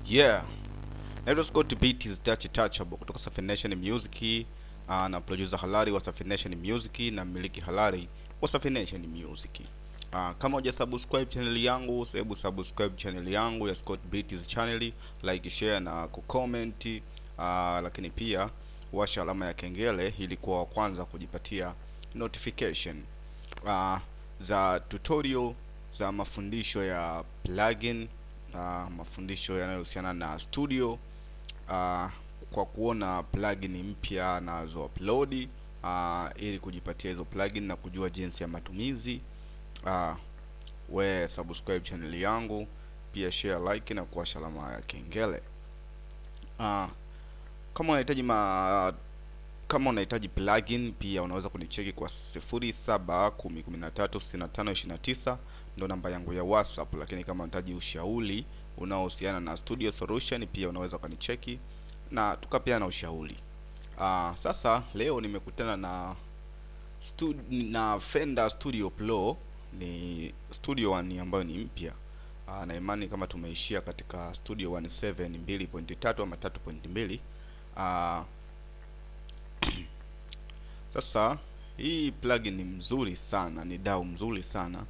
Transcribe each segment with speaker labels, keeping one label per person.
Speaker 1: Yeah. Naitwa Scott Beat is Touch Touchable kutoka Safi Nation Music, na producer halali wa Safi Nation Music na mmiliki halali wa Safi Nation Music. Kama huja subscribe channel yangu, hebu subscribe channel yangu ya Scott Beat channel, like, share na kucomment, lakini pia washa alama ya kengele ili kuwa wa kwanza kujipatia notification za tutorial za mafundisho ya plugin, mafundisho yanayohusiana na studio, kwa kuona plugin mpya nazo upload, ili kujipatia hizo plugin na kujua jinsi ya matumizi. We subscribe channel yangu, pia share, like na kuwasha alama ya kengele. Kama unahitaji plugin pia unaweza kunicheki kwa 0710136529, ndo namba yangu ya WhatsApp. Lakini kama unahitaji ushauri unaohusiana na Studio Solution pia unaweza ukanicheki na tukapeana ushauri. Sasa leo nimekutana na na Fender Studio Pro, ni Studio One ambayo ni mpya. Na imani kama tumeishia katika Studio One 7 2.3 ama 3.2. Sasa hii plugin ni mzuri sana, ni DAW mzuri sana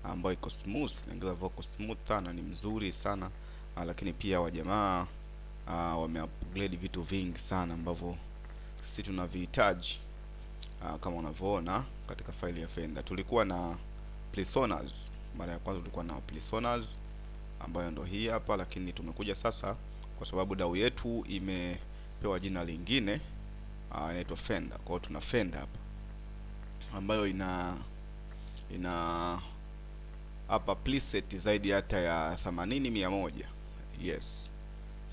Speaker 1: ambayo iko smooth, inaongeza vocal smooth sana, ni mzuri sana. Lakini pia wajamaa wame upgrade vitu vingi sana ambavyo sisi tunavihitaji. Kama unavyoona katika faili ya Fender tulikuwa na Presonus. Mara ya kwanza tulikuwa na Presonus ambayo ndo hii hapa, lakini tumekuja sasa kwa sababu DAW yetu imepewa jina lingine, inaitwa Fender. Kwa hiyo tuna Fender hapa ambayo ina hapa preset zaidi hata ya 80 100. Yes,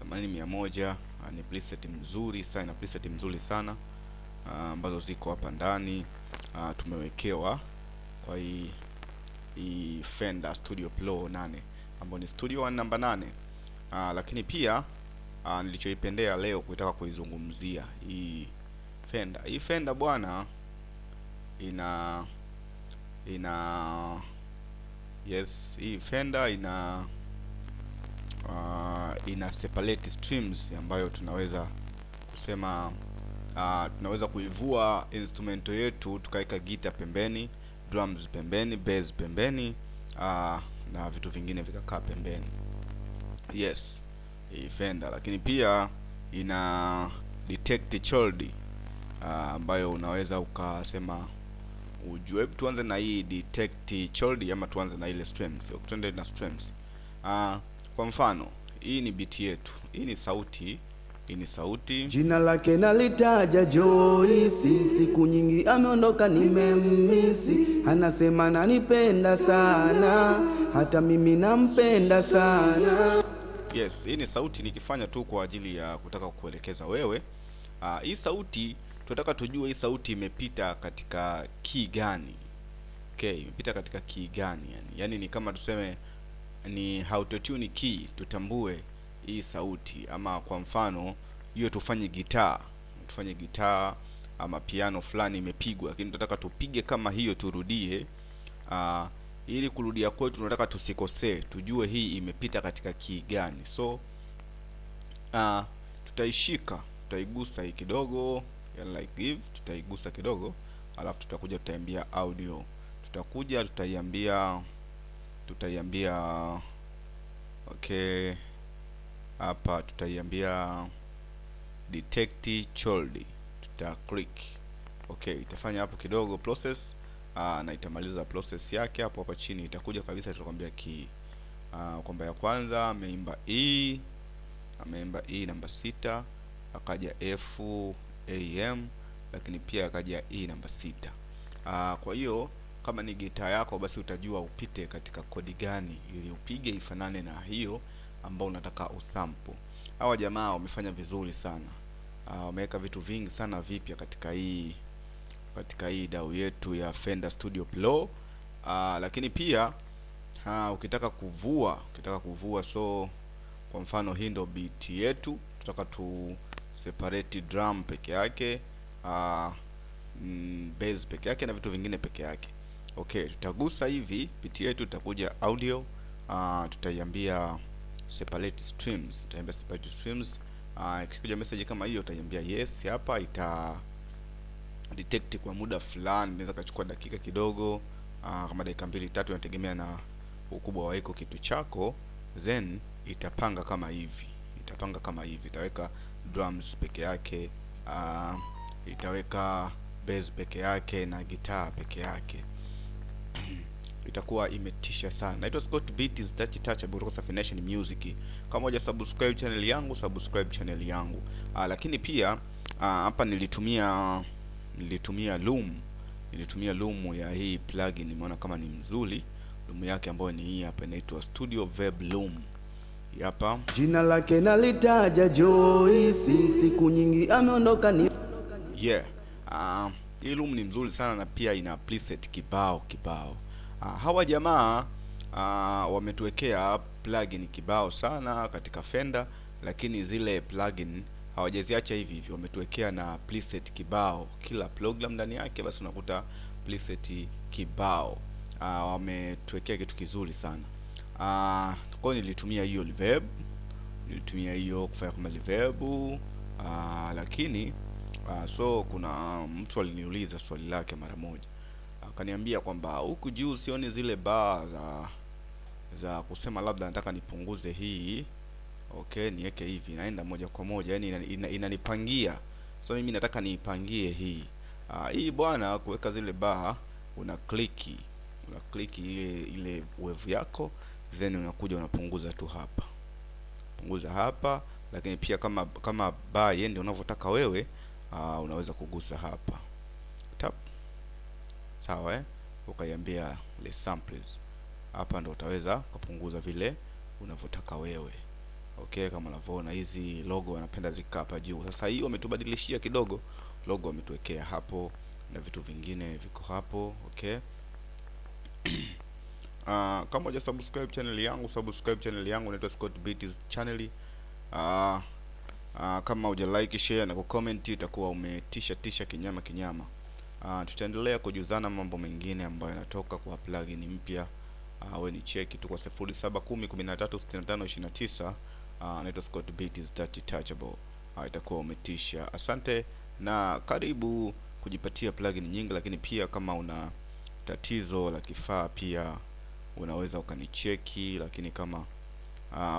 Speaker 1: 80 100 ni preset mzuri sana, ina preset mzuri sana ambazo ziko hapa ndani, tumewekewa kwa hii Fender Studio Pro 8 ambayo ni Studio One namba 8. Lakini pia nilichoipendea leo kuitaka kuizungumzia hii Fender. Hii Fender bwana ina yes, hii Fender ina separate streams ambayo tunaweza kusema tunaweza kuivua instrumento yetu tukaweka guitar pembeni, drums pembeni, bass pembeni, na vitu vingine vikakaa pembeni. Yes, hii Fender lakini pia ina detect chord, ambayo unaweza ukasema ujue. Tuanze na hii detect chord ama tuanze na ile streams? Tuende na streams. Kwa mfano hii ni beat yetu, hii ni sauti, hii ni sauti.
Speaker 2: Jina lake nalitaja Joyce, siku nyingi ameondoka, nimemmisi. Anasema nanipenda sana, hata mimi nampenda sana.
Speaker 1: Yes, hii ni sauti nikifanya tu kwa ajili ya kutaka kukuelekeza wewe. Hii sauti tunataka tujue hii sauti imepita katika key gani. Okay, imepita katika key gani yani? Yaani ni kama tuseme ni autotune key, tutambue hii sauti, ama kwa mfano hiyo tufanye gitaa, tufanye gitaa ama piano fulani imepigwa, lakini tunataka tupige kama hiyo turudie. Ili kurudia kwetu tunataka tusikosee, tujue hii imepita katika key gani. So tutaishika, tutaigusa hii kidogo, yani like give, tutaigusa kidogo, alafu tutakuja tutaiambia audio, tutakuja tutaiambia okay, hapa tutaiambia detect chord, tuta click okay, itafanya hapo kidogo process, na itamaliza process yake hapo. Hapa chini itakuja kabisa, tutakwambia key, kwamba ya kwanza ameimba E, ameimba E namba 6, akaja F A M, lakini pia akaja E namba 6. Kwa hiyo kama ni gitaa yako basi utajua upite katika kodi gani ili upige ifanane na hiyo ambao unataka usample. Hawa jamaa wamefanya vizuri sana. Wameweka vitu vingi sana vipya katika hii DAW yetu ya Fender Studio Pro. Lakini pia ukitaka kuvua, so kwa mfano hii ndo beat yetu, tutaka tu separate drum peke yake, bass peke yake na vitu vingine peke yake. Okay, tutagusa hivi beat yetu, tutakuja audio, tutaiambia Separate streams. Utaiambia separate streams. Ikikuja message kama hiyo utaiambia yes. Hapa ita detect kwa muda fulani, inaweza kachukua dakika kidogo, kama dakika mbili tatu, inategemea na ukubwa wa iko kitu chako. Then itapanga kama hivi, itapanga kama hivi, itaweka drums peke yake, itaweka bass peke yake na gitaa peke yake. Itakuwa imetisha sana. Naitwa Scott Beats Touch Touch kutoka Safi Nation Music. Kama huja subscribe channel yangu, subscribe channel yangu. Lakini pia hapa nilitumia Loom. Nilitumia Loom ya hii plugin, nimeona kama ni mzuri. Loom yake ambayo ni hii hapa inaitwa Studio Verb Loom. Hii hapa.
Speaker 2: Jina lake nalitaja Joyce, siku nyingi ameondoka ni
Speaker 1: Yeah. Hii Loom ni mzuri sana na pia ina preset kibao kibao. Hawa jamaa wametuwekea plugin kibao sana katika Fender, lakini zile plugin hawajaziacha hivi hivi, wametuwekea na preset kibao. Kila program ndani yake basi unakuta preset kibao. Wametuwekea kitu kizuri sana. Kwa hiyo nilitumia hiyo reverb, nilitumia hiyo kufanya kama reverb. Lakini so kuna mtu aliniuliza swali lake mara moja, akaniambia kwamba huku juu sioni zile bar za kusema labda nataka nipunguze hii, okay, niweke hivi, naenda moja kwa moja, yani inanipangia. So mimi nataka niipangie hii. Hii bwana, kuweka zile bar una click, una click ile wave yako, then unakuja unapunguza tu hapa, punguza hapa. Lakini pia kama bar yende unavyotaka wewe, unaweza kugusa hapa tap, sawa eh? Ukaiambia le samples hapa, ndo utaweza kupunguza vile unavyotaka wewe. Okay, kama unavyoona hizi logo wanapenda zikaa hapa juu. Sasa hii wametubadilishia kidogo, logo wametuwekea hapo na vitu vingine viko hapo. Okay. Kama huja subscribe channel yangu, subscribe channel yangu, inaitwa Scott Beats channel. Kama huja like, share na kucomment itakuwa umetisha tisha kinyama kinyama. Tutaendelea kujuzana mambo mengine ambayo yanatoka kwa plugin mpya. We ni cheki tu kwa 0710 13 65 29. Naitwa Scott Beats Touch Touchable. Itakuwa umetisha. Asante na karibu kujipatia plugin nyingi, lakini pia kama una tatizo la kifaa pia unaweza ukanicheki, lakini kama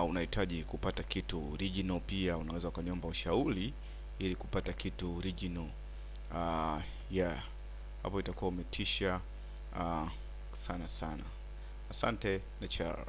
Speaker 1: unahitaji kupata kitu original pia unaweza ukaniomba ushauri ili kupata kitu original. Yeah, hapo itakuwa umetisha sana sana. Asante na chao.